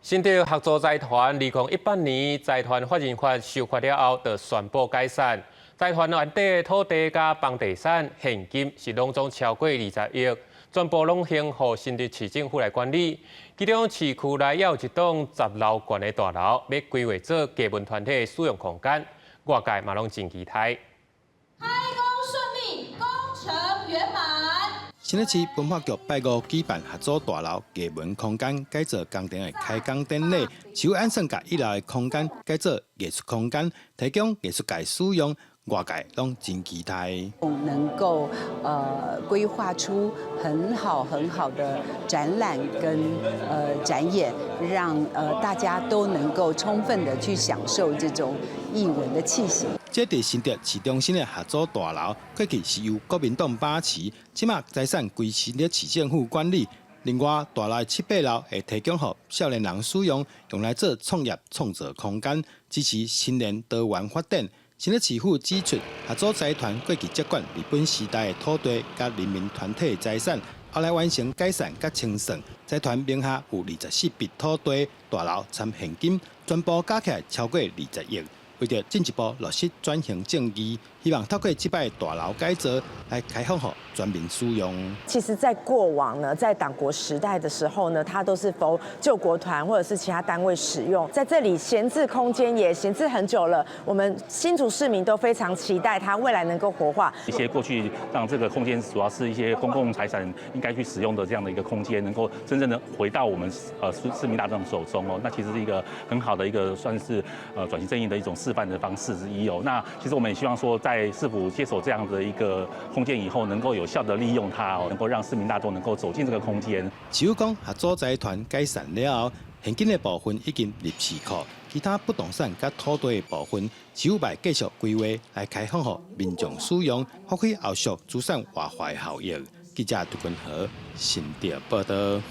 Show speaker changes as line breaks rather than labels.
新竹合作財團2018年財團法人法修法了後，就宣布解散。財團原底的土地佮房地產現金是攏總超過20億，全部攏還予新竹市政府來管理。其中市區內也有一棟10樓懸的大樓，欲規劃做藝文團體的使用空間，外界嘛攏真期待。
開工順利，工程圓滿。
新竹市文化局拜五舉辦合作大樓藝文空間改造工程的開工典禮，市府按算共一樓的空間改做藝術空間，提供藝術界使用，外界攏真期待。
能夠規劃出很好很好的展覽跟展演，讓大家都能夠充分的去享受這種藝文的氣息。
這佇新竹市中心的合作大樓，過去是由國民黨把持，這馬財產歸新竹市政府管理。另外，大樓七八樓會提供予少年人使用，用來做創業創造空間，支持青年多元發展。新竹市府指出，合作財團過去接管日本時代的土地佮人民團體財產，後來完成解散佮清算。財團名下有24筆土地、大樓摻現金，全部加起來超過20億。為著進一步落實轉型正義，希望透過這擺大樓改造來開放予全民使用。
其實，在過往呢，在黨國時代的時候呢，它都是供救國團或者是其他單位使用，在這裡閒置空間也閒置很久了。我們新竹市民都非常期待它未來能夠活化。
一些過去讓這個空間主要是一些公共財產應該去使用的這樣的一個空間，能夠真正的回到我們市民大眾手中哦，那其實是一個很好的一個算是轉型正義的一種示範的方式之一哦。那其實我們也希望說，在市府接手這樣的一個空間以後，能夠有效的利用它哦，能夠讓市民大眾能夠走進這個空間。
市府講合作財團解散了後，現金的部分已經入市庫，其他不動產佮土地的部分，市府會繼續規劃來開放予民眾使用，發揮後續資產活化的效益。記者杜君和新竹報道。